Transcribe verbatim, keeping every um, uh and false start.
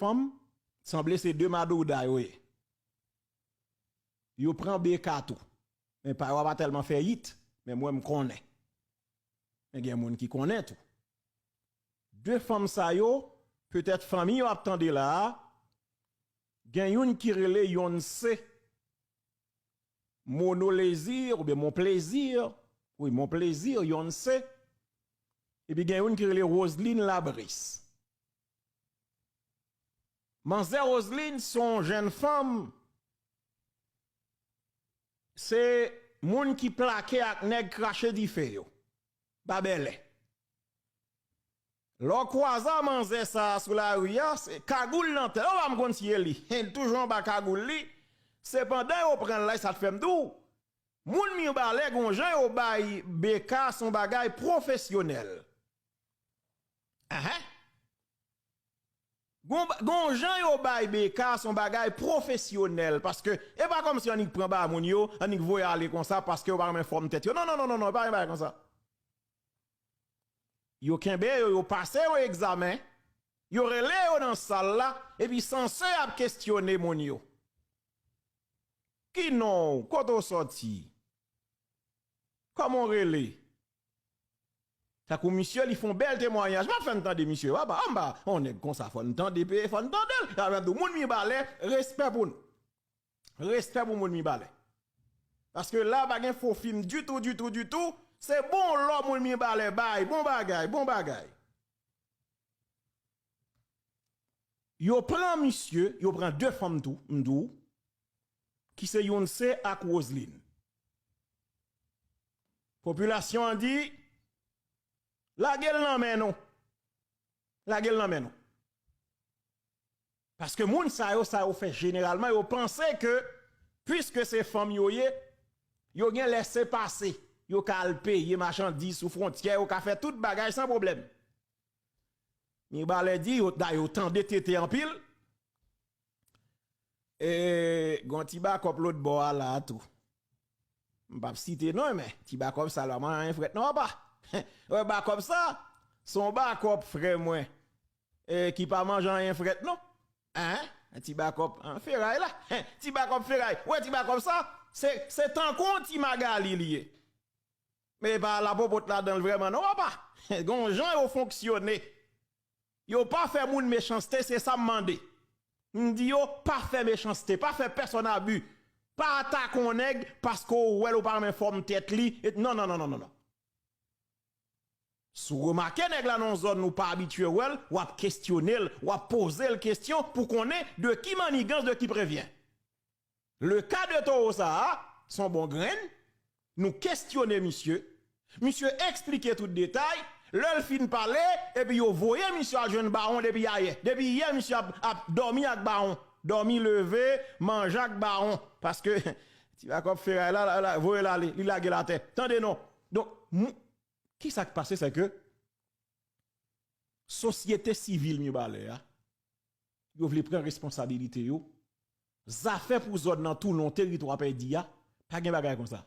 fanm, sanble se de madouda yo ye. Yo pran B K tou. Men pa yo a pa tèlman fè yit, men mwen m konnen. Men gen moun ki konnen tou. De fanm sa yo, petèt fanmi yo ap tande la a, gen youn ki rele Yonse Monolezir, oubyen Mon Plezir, wi, Mon Plezir, Yonse, epi gen youn ki rele Roseline Labris. Manzè Roseline se yon jèn fanm, se moun ki plake ak nèg krache dife yo, ba bèlè. Lè w kwaze a manzè sa a sou lari a, se kagoul nan tèt, ou pa m konn si e li, li toujou anba kagoul li, se pandan yo pran l la, e sa t fè m di w, moun Mibalè gon jan yo bay B K se yon bagay pwofesyonèl. Enhen. Gon, gon jan yo bay B K se yon bagay pwofesyonèl, paske e pa kòmsi annik pran ba moun yo, annik voye ale konsa, paske yo pa renmen fòm tèt yo. Non, non, non, non, non, e pa yon bagay konsa. Yo kenbe yo, yo pase yo egzamen, yo rele yo nan sal la, epi sansè ap kesyone moun yo. Ki non w? Kote w sòti? Kòman w rele? Tankou misye, li fè yon bèl temwayaj. M ap fè n tande misye. Apa, anba, yon nèg konsa, fò n tande, fò n tande l. Sa vle di, moun Mibalè, respè pou nou. Respè pou moun Mibalè. Paske la, pa gen fo fim ditou, ditou, ditou. Se bon lò moun Mibalè bay, bon bagay, bon bagay. Yo pran misye, yo pran de fanm tou, m di w, ki se Yonse ak Roseline. Popilasyon an di, lage l nan men nou. Lage l nan men nou. Paske moun sa yo, sa yo fè jeneralman, yo panse ke, piske se fanm yo ye, yo gen lèsepase. Yo ka al peye machandiz sou fwontyè, yo ka fè tout bagay san pwoblèm. Mibalè di, yo, dayè, yo tande tete anpil. E, gon ti bakòp lòt bò a la a tou. M p ap site non, men ti bakòp sa la, pa manje anyen frèt non, papa. Wè bakòp sa, se yon bakòp frè mwen, e, ki pa manje anyen frèt non. Hein? Ti bakòp, hein, feray la. Hein, ti bakòp feray. Wè ti bakòp sa, se, se tankou yon ti magali li ye. Men pa lapopot ladan l vrèman non, papa. Gon jan yo fonksyone. Yo pa fè moun mechanste, se sa m mande. M di yo, pa fè mechanste, pa fè pèsòn abi. Pa atake yon nèg paske w wè l, ou pa renmen fòm tèt li. E, non, non, non, non, non, non. Si w remake nèg la nan yon zòn ou pa abitye wè l, w ap kesyone l, w ap poze l kesyon pou konnen de ki manigans, de ki prevyen. Le ka de Towo sa a, se yon bon grenn, nou kesyone misye, misye eksplike tout detay, lè l fin pale, epi yo voye misye al jwenn Bawon depi ayè. Depi yè, misye ap, ap dòmi ak Bawon. Dòmi, leve, manje ak Bawon. Paske, ti bakòp feray la, la, la, voye l ale, li lage l atè. Tande non. Donk, mou-, kisa k pase, se ke sosyete sivil Mibalè a, yo vle pran responsabilite yo. Zafè pou zòn nan tounen yon teritwa pèdi a, pa gen bagay konsa.